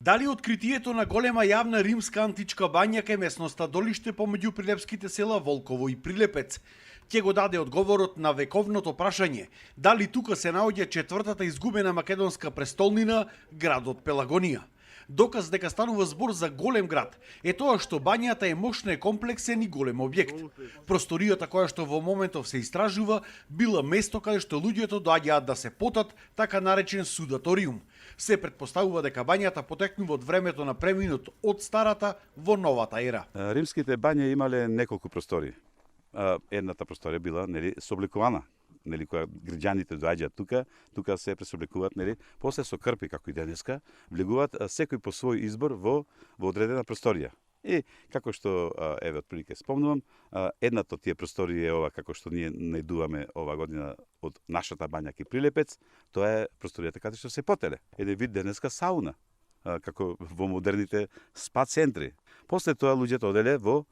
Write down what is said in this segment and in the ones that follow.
Дали откритието на голема јавна римска античка бања кај местноста Долиште помеѓу прилепските села Волково и Прилепец ќе го даде одговорот на вековното прашање дали тука се наоѓа четвртата изгубена македонска престолнина, градот Пелагонија. Доказ дека станува збор за голем град е тоа што бањата е мощна и комплексен и голем објект. Просторијата која што во моментов се истражува била место каде што луѓето доаѓаат да се потат, така наречен судаториум. Се претпоставува дека бањата потекнува од времето на преминот од старата во новата ера. Римските бања имале неколку простори. Едната просторија била собликувана, кога граѓаните доаѓаат тука се пресобликуваат, после со крпи како и денеска, влегуваат секој по свој избор во одредена просторија. И како што отприлike спомнувам, едната од тие простории е ова како што ние најдуваме ова година од нашата бања ки Прилепец, тоа е просторијата каде што се потеле. Еден вид денеска сауна, како во модерните спа центри. После тоа луѓето оделе во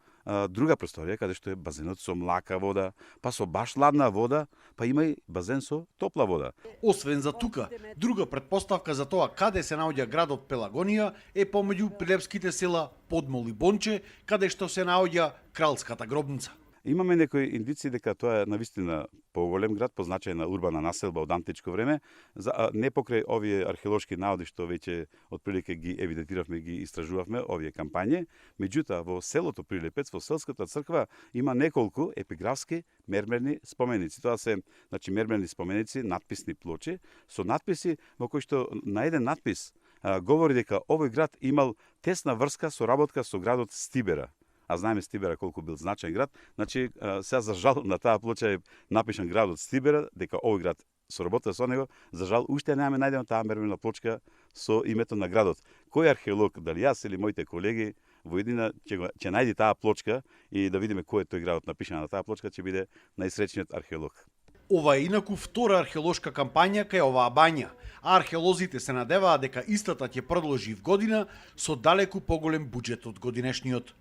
друга просторија каде што е базенот со млака вода, па со баш ладна вода, па има и базен со топла вода. Освен за тука, друга претпоставка за тоа каде се наоѓа градот Пелагонија е помеѓу прилепските села Подмол и Бонче, каде што се наоѓа кралската гробница. Имаме некои индици дека тоа е навистина поголем град, по значајна урбана населба од античко време, не покрај овие археолошки наоди што веќе отприлike ги евидентиравме, ги истражувавме овие кампањи. Меѓутоа во селото Прилепец, во селската црква има неколку епиграфски мермерни споменици. Тоа се мермерни споменици, надписни плочи со надписи во кои што на еден надпис говори дека овој град имал тесна врска со работка со градот Стибера. А знаеме Стибера колку бил значаен град, сега за жал на таа плоча е напишан градот Стибера, дека овој град соработува со него, за жал уште немаме најдена таа мермерна плочка со името на градот. Кој археолог, дали јас или моите колеги, во едина ќе најди таа плочка и да видиме кој е тој градот напишан на таа плочка, ќе биде најсреќниот археолог. Ова е инаку втора археолошка кампања кај оваа бања, а археолозите се надеваат дека истата ќе продолжи в година со далеку поголем буџет од годинешниот.